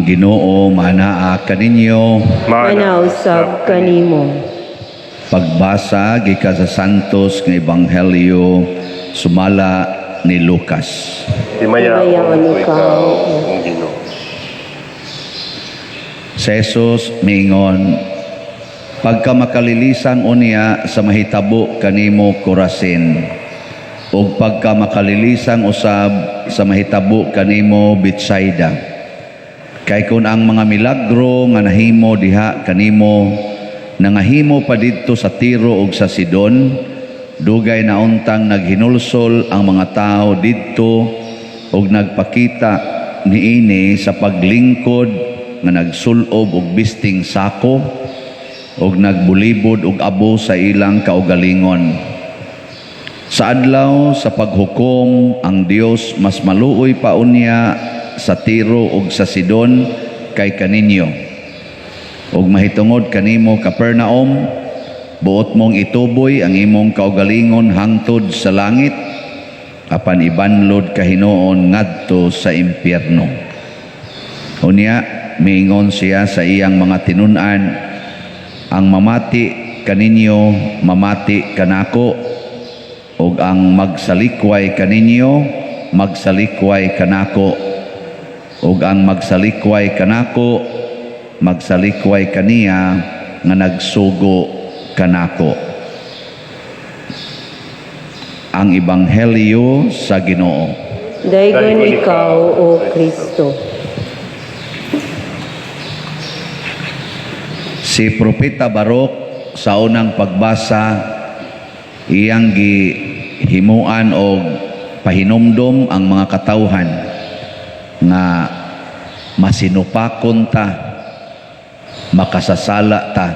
Ang Ginoo manaa kaninyo. Mana usab kanimo. Pagbasa gikan sa Santos nga Ebanghelyo sumala ni Lucas. Himayaon Himayaon ko ikaw, ikaw, ang Ginoo. Si Jesus miingon, "Pagka makalilisang unya sa mahitabo kanimo, Corazin, ug pagka makalilisang usab sa mahitabo kanimo, Betsaida. Kay kung ang mga milagro nga nahimo diha kanimo nangahimo pa didto sa Tiro ug sa Sidon, dugay na untang naghinulsol ang mga tao didto ug nagpakita niini sa paglingkod nga nagsulob og bisting sako ug nagbulibod og abo sa ilang kaugalingon. Sa adlaw sa paghukom, ang Dios mas maluoy pa unya sa Tiro ug sa Sidon kay kaninyo. Ug mahitungod kanimo, Capernaum, buot mong ituboy ang imong kaugalingon hangtod sa langit, apan ibanlod ka hinuon ngadto sa impyerno." Unya miingon siya sa iyang mga tinun-an, "Ang mamati kaninyo, mamati kanako, ug ang magsalikway kaninyo, magsalikway kanako, ug ang magsalikway kanako, magsalikway kaniya nga nagsugo kanako." Ang Ebanghelyo sa Ginoo. Daygon ikaw, O Kristo. Si Propeta Barok sa unang pagbasa, iyang gihimuan og pahinumdom ang mga katawhan nga masinupakon ta, makasasala ta,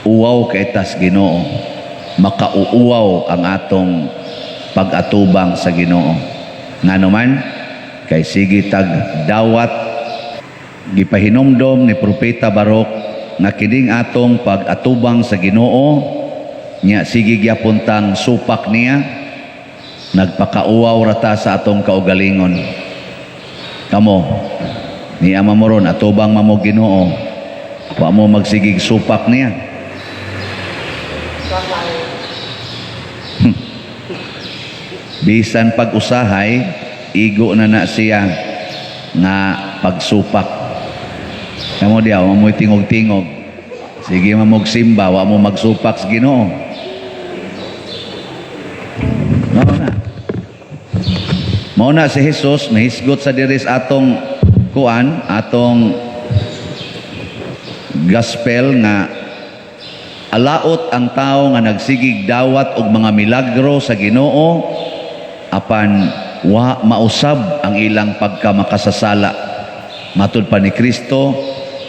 uwaw kay tas Ginoo, makauuwaw ang atong pag-atubang sa Ginoo. Ngano man? Kay sige tag dawat. Gipahinumdom ni Propeta Barok nga kining atong pag-atubang sa Ginoo nya sige gyapon tang supak niya, nagpakauwaw ra ta sa atong kaugalingon. Kamo ni ama mo ron, atubang mamo Ginoo, wa mo magsigig supak niya. Bisan pag-usahay, igo na na siya nga pagsupak. Kamo diya, wa mo'y tingog-tingog. Sige mamog simba, wa mo magsupak sa Ginoo. Mao na. Mao na si Jesus nahisgot sa diris atong kuan, atong gospel nga alaot ang tao nga nagsigig dawat og mga milagro sa Ginoo apan wa mausab ang ilang pagkamakasasala. Matud pa ni Kristo,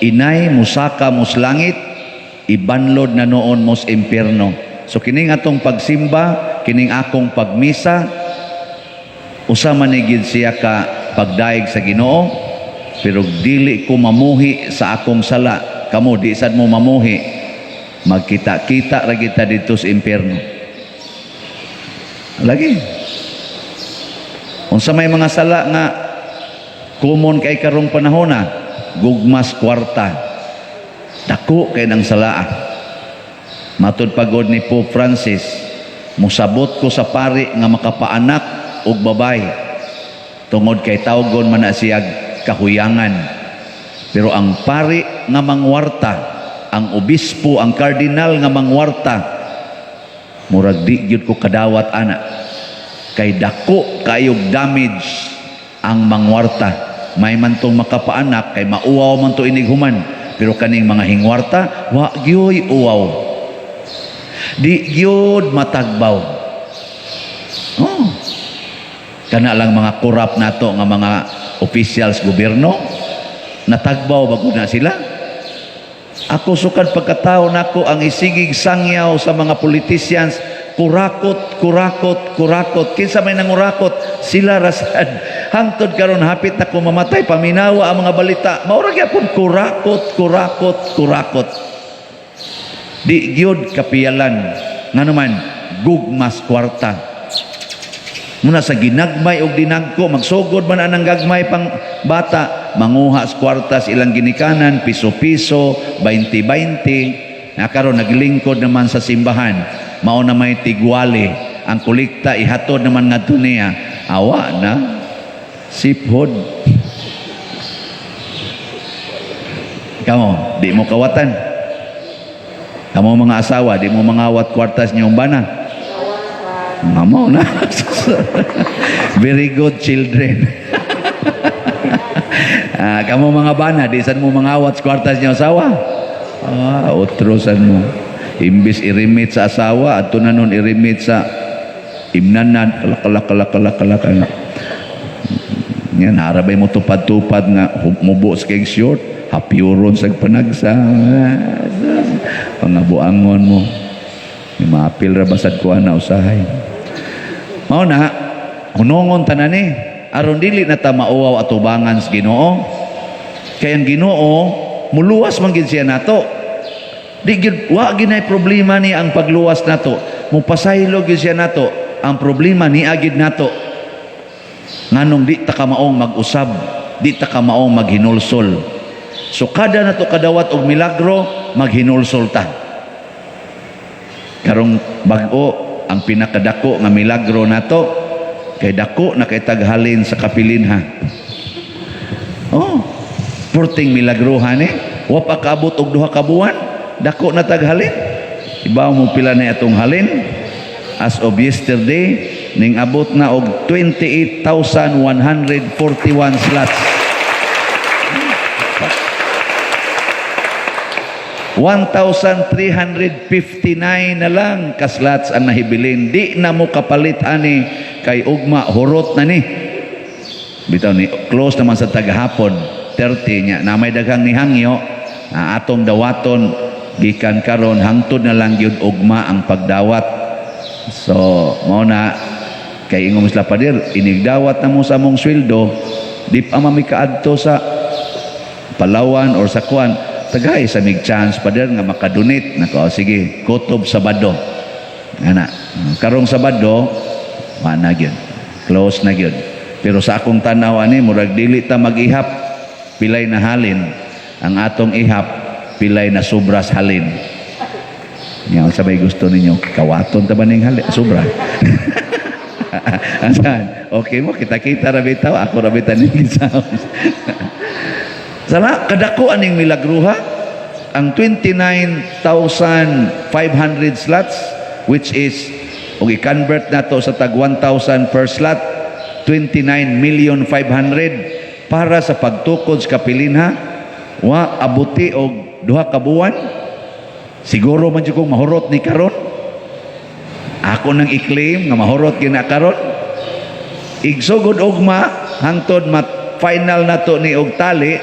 inay musaka mos langit, ibanlod na noon mos impierno. So kining atong pagsimba, kining akong pagmisa, usa man ni gid siya ka pagdaig sa Ginoo, pero dili ko mamuhi sa akong sala. Kamo di sad mo mamuhi, magkita-kita ra kita didto sa impierno. Lagi. Unsa may mga sala nga common kay karong panahona? Gugmas kwarta. Dako kay nang salaa. Matud pagod ni Pope Francis, musabot ko sa pari nga makapaanak og babay tungod kay tawgon man na siya kahuyangan. Pero ang pari nga mangwarta, ang obispo, ang kardinal nga mangwarta, murag di gyud ko kadawat ana. Kay dako kayog damage ang mangwarta. May man tong makapaanak kay mauwaw man to inighuman. Pero kaning mga hingwarta, wa gyoy uwaw. Di gyud matagbaw. Oh. Kana lang mga corrupt nato nga mga officials gobyerno, natagbaw bago na sila. Ako sukad pagkatao nako, ang isigig sangyaw sa mga politicians, kurakot, kurakot, kurakot. Kinsa may nangurakot? Sila rasad. Hangtod karon hapit na ko mamatay, paminawa ang mga balita. Mao ra gyapon kurakot, kurakot, kurakot. Di gyud kapiyalan. Ngano man, gugmas kwarta. Muna sa ginagmay og dinagko, magsugod man anang gagmay pang bata. manguha sa kwarta sa ilang ginikanan, piso-piso, 20-20, na karon naglingkod naman sa simbahan, mao na may tigwali, ang kolekta ihatod naman ngadto niya, awa na siphod. Kamo, di mo kawatan. Kamo mga asawa, di mo mangawat kwartas niyong bana. Mamo na. Very good children. Ah, kamo mga bana, di san mo mangawat sa kwartas niyo asawa? Ah, otro san mo. Imbis i-remit sa asawa, adto na nun i-remit sa imnanan, kalak kalak kalak kalak kalak kalak. Yan, harabay mo tupad-tupad nga mubo sa kay short, hapuron sa panagsa. Pangabuangon mo. May maapil ra basad ko na usahay. Mao na, hunongon tanan ni aron dili na ta mauwaw atubangan sa Ginoo. Kay ang Ginoo muluwas man gid siya nato. Di gid wa ginay problema ni ang pagluwas nato. Mupasaylo gid siya nato. Ang problema ni agid nato. Nganong di ta kamaong mag-usab, di ta kamaong maghinulsol. So kada nato kadawat og milagro, maghinulsol ta. Karong bag-o ang pinakadako nga milagro nato kay dako na kay taghalin sa kapilinha. Oh, purting milagruhan eh. Wa pa kaabot og 2 ka buwan, dako na taghalin. Ibaw mo pila na atong halin. As of yesterday, ning abot na og 28,141 slots. 1,359 na lang ka-slots ang nahibilin. Di na mo kapalit ani kay ugma hurot na ni. Bitaw ni close naman sa tagahapon 30 nya na may daghang nihangyo na atong dawaton gikan karon hangtod na lang gyud ugma ang pagdawat. So mao na kay ingom sila, "Pader, inigdawat na mo sa among sweldo, di pa mami kaadto sa Palawan or sa kuan. Tagay sa mig chance, pader, nga makadonate." Nako, sige, kutob Sabado ana. Karong Sabado wa na gyud, close na gyud. Pero sa akong tanaw ani, murag dili ta mag-ihap pilay na halin. Ang atong ihap, pilay na sobras halin. Nya unsa may gusto ninyo, kawaton ta ba ning halin sobra? Asan? Okay mo, kita-kita ra bitaw, ako ra bitaw ning gisaon. Sala, kadako aning milagruha ang 29,500 slots, which is og i-convert nato sa tag 1,000 per slot, 29 million 500 para sa pagtukod sa kapilinha, wa abuti og 2 ka buwan. Siguro man jud kong mahurot ni karon. Ako nang i-claim nga mahurot gina karon. Igsugod ugma hangtod mat final nato ni og tali,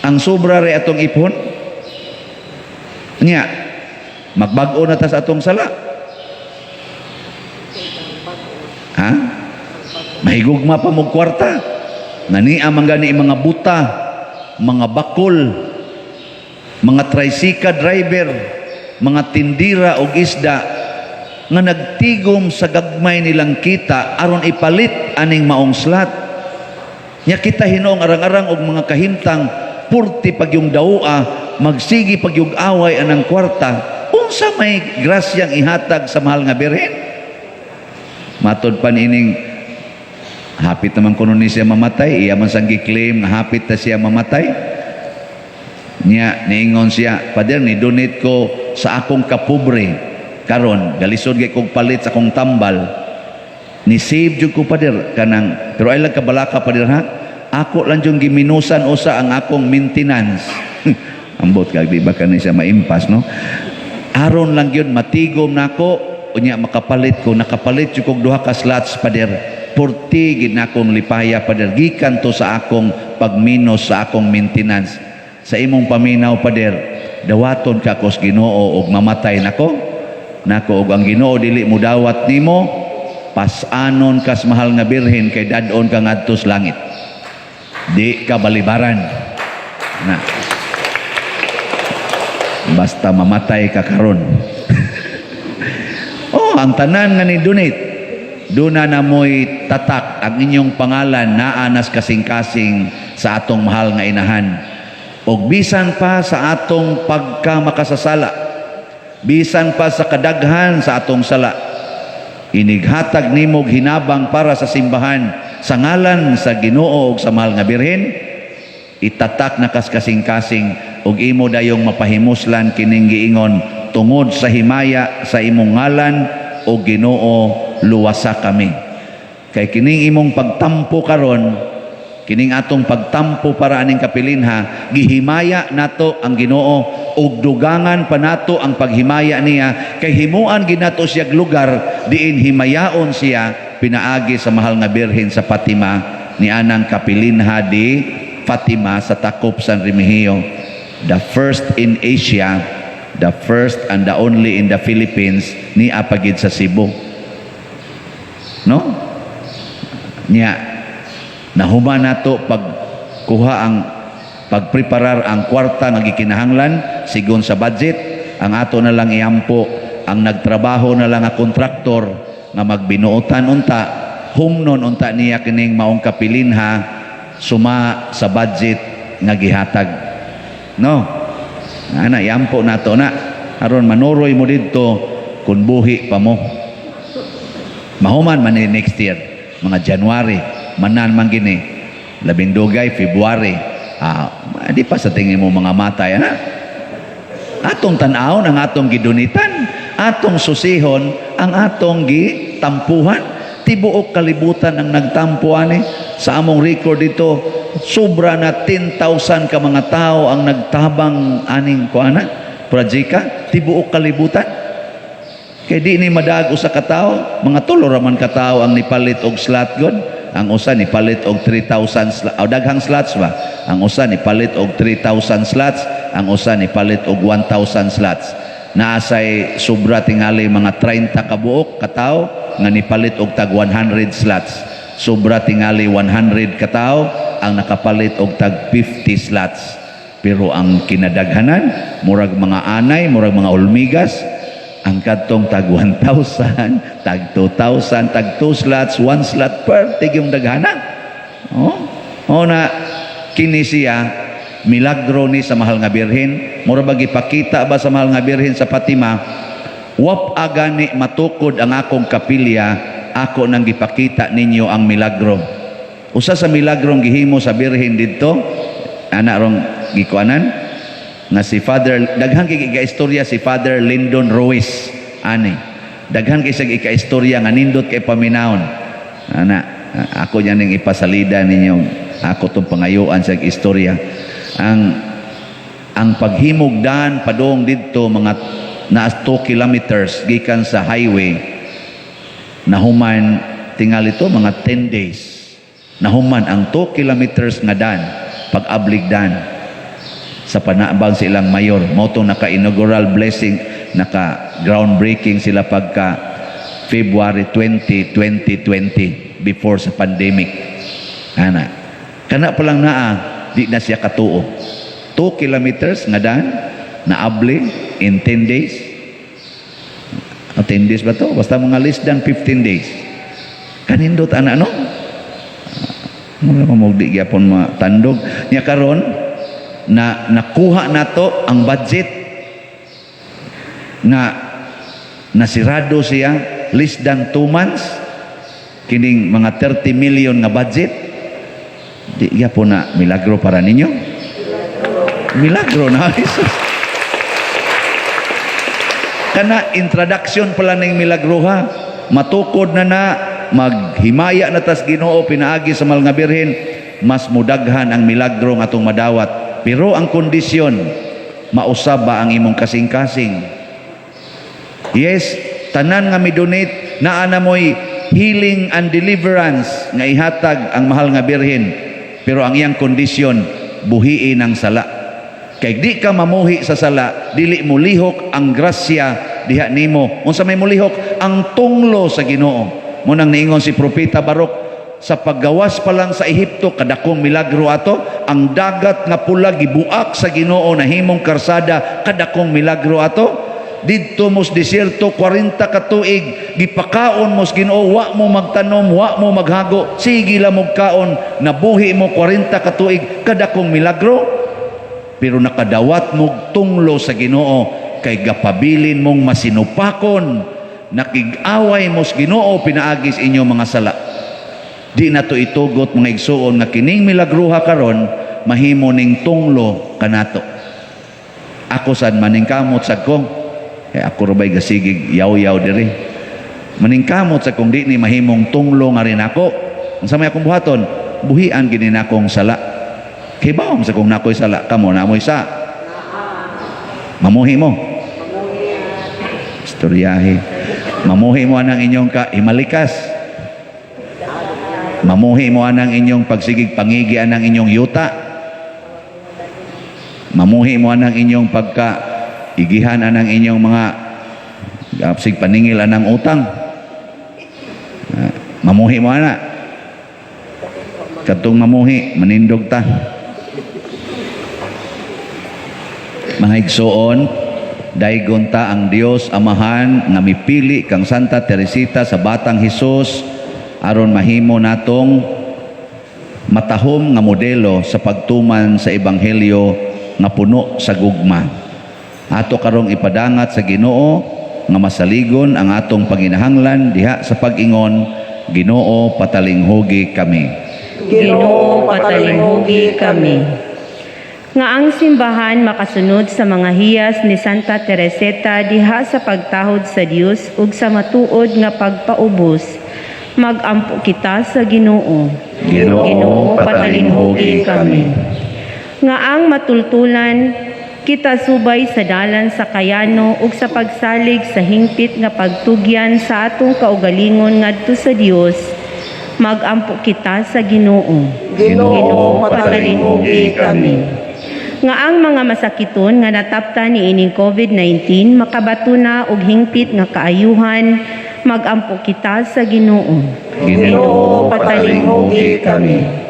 ang sobra re atong ipon. Nya magbag-o na ta sa atong sala, ha, mahigugma pa mo kwarta nga niya man gani mga buta, mga bakol, mga tricycle driver, mga tindira og isda nga nagtigom sa gagmay nilang kita aron ipalit aning maong slot. Nya kita hinuong arang-arang og mga kahimtang, purti pag yung daua, magsigi pag yung away anang kwarta. Unsa may grasyang ihatag sa mahal nga Birhen? Matod pa niining hapit naman kuno ni siya mamatay, iya man sang gi-claim nga hapit na siya mamatay. Nya niingon siya, "Pader, ni donate ko sa akong kapobre. Karon galisod kay kog palit sa akong tambal. Ni save jud ko, pader, kanang pero ay lang kabalaka, pader, ha. Ako lang jud giminusan usa ang akong maintenance." Ambot kag di ba kani siya maimpas, no? "Aron lang gyud matigom nako, unya makapalit ko. Nakapalit jud kog duha ka slots, pader. Purti gid nakong lipaya, pader, gikan to sa akong pagminos sa akong maintenance. Sa imong paminaw, pader, dawaton ka ko sa Ginoo og mamatay nako nako og ang Ginoo dili mo dawat nimo, pasanon kas mahal nga Birhen kay dad-on ka ngadto sa langit, di ka balibaran na basta mamatay ka karon." Oh, ang tanan nga ni donate, duna na mo'y tatak ang inyong pangalan naa nas kasing-kasing. sa atong mahal nga inahan. Og bisan pa sa atong pagka makasasala, bisan pa sa kadaghan sa atong sala, inighatag nimo og hinabang para sa simbahan sa ngalan sa Ginoo ug sa mahal nga Birhen, itatak na kas kasing-kasing ug imo dayong mapahimuslan kining giingon, "Tungod sa himaya sa imong ngalan, o Ginoo, luwasa kami." Kay kining imong pagtampo karon, kining atong pagtampo para aning kapilinha, gihimaya nato ang Ginoo ug dugangan pa nato ang paghimaya niya kay himuan ginato siya lugar diin himayaon siya pinaagi sa mahal nga Birhen sa Fatima ni anang Kapilinha di Fatima sa Takop, San Remigio, the first in Asia, the first and the only in the Philippines, ni apagid sa Cebu, no? Nya nahuman nato pagkuha ang pagpreparar ang kwarta nga gikinahanglan sigon sa budget. Ang ato na lang iampo ang nagtrabaho na lang nga kontraktor nga magbinuotan unta, humnon unta niya kining maong kapilinha suma sa budget nga gihatag, no? Ana, iampo nato na aron manuroy mo didto kung buhi pa mo. Mahuman man ni next year, mga January manan man gini, labing dugay February. Ah, di pa sa tingin mo mga matay ana. Atong tan-awon ang atong gidunitan, atong susihon ang atong gitampuhan. Tibuok kalibutan ang nagtampo ani. Sa among record dito, sobra na 10,000 ka mga tao ang nagtabang aning kuana projeka, tibuok kalibutan. Kay di ni madaag usa ka tawo, mga tulo ra man ka tawo ang nipalit og slot god. Ang usa nipalit og 3,000 o daghang slots ba? Ang usa nipalit og 3,000 slots, ang usa nipalit og 1,000 slots. Naasay sobra tingali mga 30 ka buok ka tawo nga nipalit og tag 100 slots. Sobra tingali 100 ka tawo ang nakapalit og tag 50 slots. Pero ang kinadaghanan, murag mga anay, murag mga ulmigas, ang kadtong tag 1,000, tag 2,000, tag 2 slots, 1 slot per tig yung daghana. Oh, oh na kini siya milagro ni sa mahal nga Birhen. Mura ba gipakita ba sa mahal nga Birhen sa Fatima, wap agani matukod ang akong kapilya, ako nang gipakita ninyo ang milagro. Usa sa milagrong gihimo sa Birhen didto, ana rong gikuanan nga si Father, daghan kay ika-istorya si Father Lyndon Ruiz ani. Daghan kay siya ika-istorya nga nindot kay paminawon. Ana, ako niya ning ipasalida ninyo, ako tong pangayuan sa istorya. Ang paghimog dan padung didto, mga naa 2 kilometers gikan sa highway, nahuman tingali to mga 10 days. Nahuman ang 2 kilometers nga dan, pag-ablig dan sa panabang sa ilang mayor. Mao tong naka-inaugural blessing, naka groundbreaking sila pagka February 20, 2020, before sa pandemic. Ana, kana pa lang naa, di na siya katuo. 2 kilometers nga dan naabli in 10 days. O 10 days ba to? Basta mga less than 15 days. Kanindot ana, no? Wala mo di gyapon matandog. Nya karon na nakuha nato ang budget nga nasirado siya less than 2 months, kining mga 30 million nga budget. Di gyapon na milagro para ninyo? Milagro na, Jesus. Kana introduction pala ning milagro ha. Matukod na na maghimaya na tas Ginoo pinaagi sa mahal nga Birhen, mas mudaghan ang milagro nga atong madawat. Pero ang kondisyon, mausab ba ang imong kasing-kasing? Yes, tanan nga midonate, naa na mo'y healing and deliverance nga ihatag ang mahal nga Birhen. Pero ang iyang kondisyon, buhiin ang sala. Kay di ka mamuhi sa sala, dili mo lihok ang grasya diha nimo. Unsa may mulihok? Ang tunglo sa Ginoo. Mao nang niingon si Propeta Barok, sa paggawas pa lang sa Ehipto, kadakong milagro ato. Ang Dagat nga Pula gibuak sa Ginoo, nahimong karsada, kadakong milagro ato. Didto mo sa desierto 40 ka tuig, gipakaon mo sa Ginoo, wa mo magtanom, wa mo maghago, sige lang mo kaon, nabuhi mo 40 ka tuig, kadakong milagro. Pero nakadawat mo tunglo sa Ginoo kay gapabilin mong masinupakon, nakig-away mo sa Ginoo pinaagi sa inyong mga sala. Di na to itugot, mga igsuon, nga kining milagruha karon mahimo ning tunglo kanato. Ako sad maningkamot sad ko. Kay ako ra bay gasigig yaw-yaw diri. Maningkamot sa kung di ni mahimong tunglo nga rin ako. Unsa may akong buhaton? Buhian gini nakong sala. Kay bawom sa kung nakoy sala, kamo na mo'y sa. Mamuhi mo. Istoryahe. Mamuhi mo anang inyong ka himalikas. Mamuhi mo anang inyong pagsigig pangigi anang inyong yuta. Mamuhi mo anang inyong pagka igihan anang inyong mga sig paningil anang utang. Mamuhi mo ana. Katong mamuhi, manindog ta. Mga igsoon, daygon ta ang Dios Amahan nga mipili kang Santa Teresita sa Batang Hesus aron mahimo natong matahom nga modelo sa pagtuman sa ebanghelyo nga puno sa gugma. Ato karong ipadangat sa Ginoo nga masaligon ang atong panginahanglan diha sa pag-ingon, Ginoo, patalinghugi kami. Ginoo, patalinghugi kami. Nga ang simbahan makasunod sa mga hiyas ni Santa Teresita diha sa pagtahod sa Dios ug sa matuod nga pagpaubos, magampo kita sa Ginoo. Ginoo, patalinghugi kami. Nga ang matultulan kita subay sa dalan sa kayano ug sa pagsalig sa hingpit nga pagtugyan sa atong kaugalingon ngadto sa Dios, magampo kita sa Ginoo. Ginoo, patalinghugi kami. Nga ang mga masakiton nga natapta niining COVID-19 makabato na og hingpit nga kaayuhan, magampo kita sa Ginoo. Ginoo, patalinghugi kami.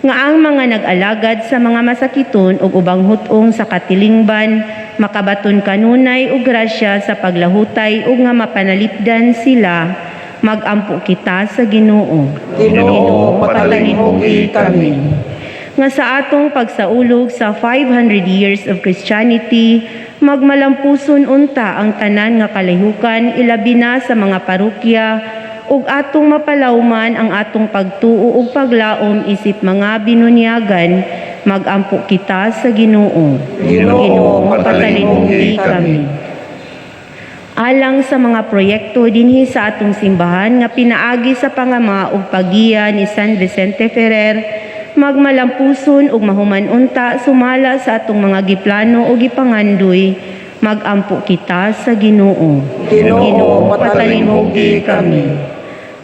Nga ang mga nag-alagad sa mga masakiton ug ubang hut-ong sa katilingban makabaton kanunay og grasya sa paglahutay ug nga mapanalipdan sila, magampo kita sa Ginoo. Ginoo, patalinghugi kami. Nga sa atong pagsaulog sa 500 years of Christianity, magmalampuson unta ang tanan nga kalahukan ilabi na sa mga parokya ug atong mapalawman ang atong pagtuo ug paglaom isip mga binunyagan, magampo kita sa Ginoo. Ginoo, patalinghugi kami. Alang sa mga proyekto dinhi sa atong simbahan nga pinaagi sa pangama ug paggiya ni San Vicente Ferrer, magmalampuson ug mahuman unta sumala sa atong mga giplano ug gipangandoy, magampo kita sa Ginoo. Ginoo, patalinghugi kami.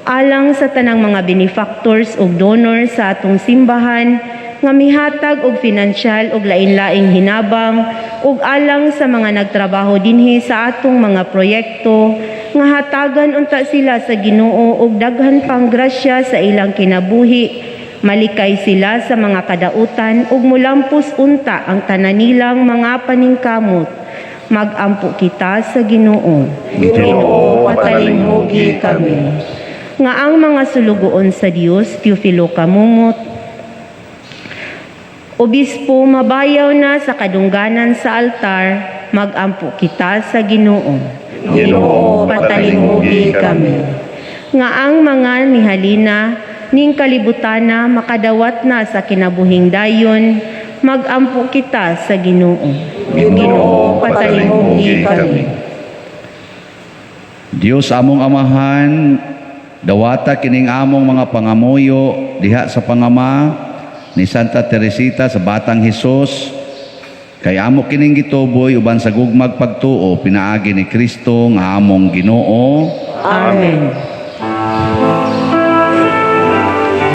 Alang sa tanang mga benefactors ug donors sa atong simbahan nga mihatag og finansyal ug lain-laing hinabang, ug alang sa mga nagtrabaho dinhi sa atong mga proyekto nga hatagan unta sila sa Ginoo og daghan pang grasya sa ilang kinabuhi, malikay sila sa mga kadautan ug mulampos unta ang tanan nilang mga paningkamot, magampo kita sa Ginoo. Ginoo, patalinghugi kami. Nga ang mga sulugoon sa Dios, Teofilo Camomot, Obispo, mabayaw na sa kadungganan sa altar, magampo kita sa Ginoo. Ginoo, patalinghugi kami. Nga ang mga mihalina ning kalibutana makadawat na sa kinabuhing dayon, magampo kita sa Ginoo. Ginoo, patalinghugi kami. Dios among Amahan, dawata kining among mga pangamuyo diha sa pangama ni Santa Teresita sa Batang Hesus, kay amo kining gituboy uban sa gugmag pagtuo pinaagi ni Kristo nga among Ginoo. Amen.